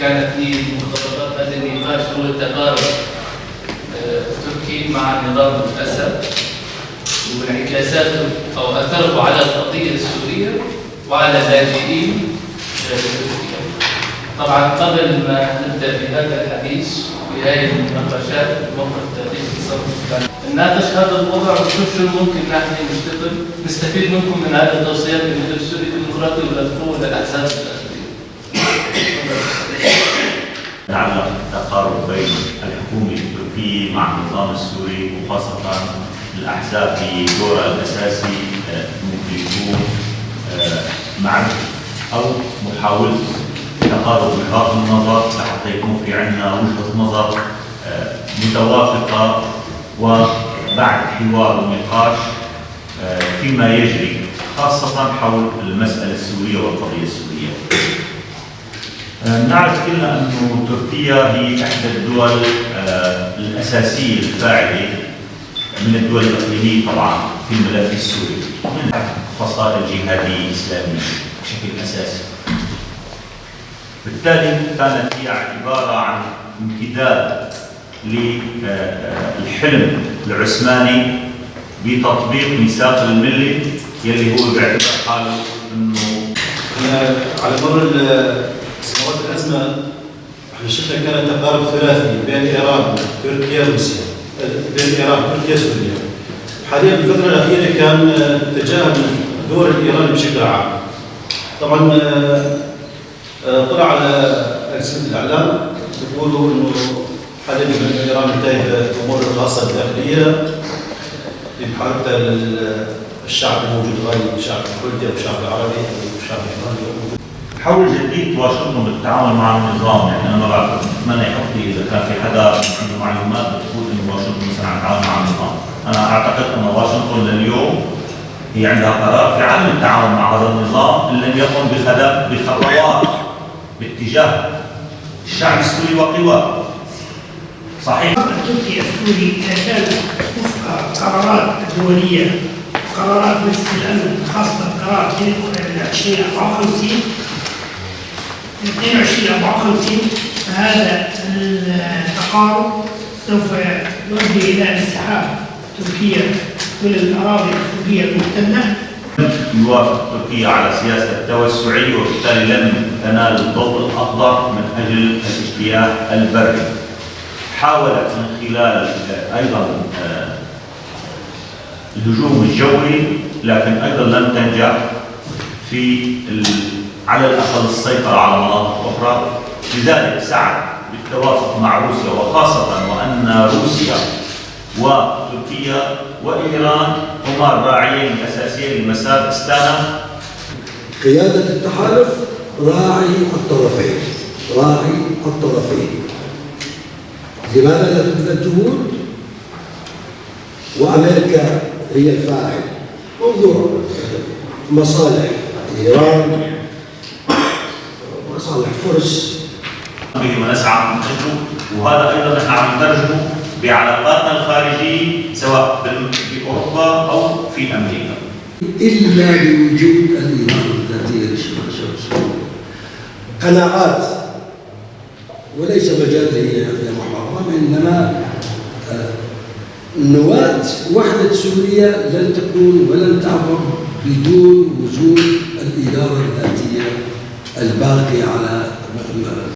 كانت نية مخططات هذا النقاش هو التقارب التركي مع نظام الأسد وانعكاساته أو أثره على القضية السورية وعلى اللاجئين في تركيا. طبعا قبل ما نبدأ بهذا الحديث بهذه المناقشات، موقف تاريخ الصف، نناقش هذا الوضع ونشوف شو ممكن نحن نشتغل، نستفيد منكم من هذه التوصيات للمجلس السوري الديمقراطي وللقوة للأحزاب الداخلية. يتعلق التقارب بين الحكومة التركية مع النظام السوري، وخاصة الأحزاب في دورها الأساسي ممكن يكون معرفة أو محاولة تقارب وجهات النظر لحتى يكون في عندنا وجهة نظر متوافقة، وبعد حوار ونقاش فيما يجري خاصة حول المسألة السورية والقضية السورية. نعرف كلنا أن تركيا هي إحدى الدول الأساسية الفاعلة من الدول الإقليمية طبعا في الملف السوري، من فصائل جهادية إسلامية بشكل أساسي. بالتالي كانت هي عبارة عن امتداد للحلم العثماني بتطبيق ميثاق الملي يلي هو بيعتبر حاله انه على مر سنوات الازمه احنا شفنا كان تقارب ثلاثي بين ايران، تركيا، روسيا، بين ايران، تركيا، سوريا. حاليا بالفتره الاخيره كان تجاهل الدور الايراني بشكل عام. طبعا طلع على ألسنة الإعلام بيقولوا إنه حاليا إيران تايهة الأمور الخاصة الداخلية بمحاربتها للشعب الموجود غالي، الشعب الكردي أو الشعب العربي أو الشعب الإيراني. حول جدية واشنطن بالتعامل مع النظام، يعني انا ما بعرف، اتمنى يحط لي اذا كان في حدا عنده معلومات بتقول انه واشنطن مثلا عم تتعاون مع النظام. انا اعتقد ان واشنطن لليوم هي عندها قرار في عدم التعاون مع هذا النظام ان لم يقم بخطوات باتجاه الشعب السوري وقواه. صحيح. التركي السوري إذا كان وفق قرارات الدولية، قرارات مجلس الأمن، خاصة قرار 2254 2254، فهذا التقارب سوف يؤدي إلى انسحاب تركيا من الأراضي السورية المحتلة. يوافق تركيا على سياسة التوسعية، وبالتالي لم تنال الضوء الأخضر من أجل الاجتياح البري. حاولت من خلال أيضا الهجوم الجوي، لكن أيضا لم تنجح في على الأقل السيطرة على مناطق أخرى. لذلك سعت بالتوافق مع روسيا، وخاصة وأن روسيا وتركيا وإيران هما الراعيين الأساسيين لمسار استانا. قيادة التحالف راعي الطرفين، راعي الطرفين. لماذا لا تبذل جهود؟ وأمريكا هي الفاعل. موضوع مصالح إيران، مصالح فرس. به ونسعى من أجله، وهذا أيضا نحن عم نترجمه بعلاقاتنا الخارجية سواء بأوروبا أو في أمريكا. إلا بوجود الإدارة الذاتية للشمال السوري. قناعات وليس مجال لمحاربة، إنما نواة وحدة سوريا لن تكون ولن تعبر بدون وجود الإدارة الذاتية الباقية على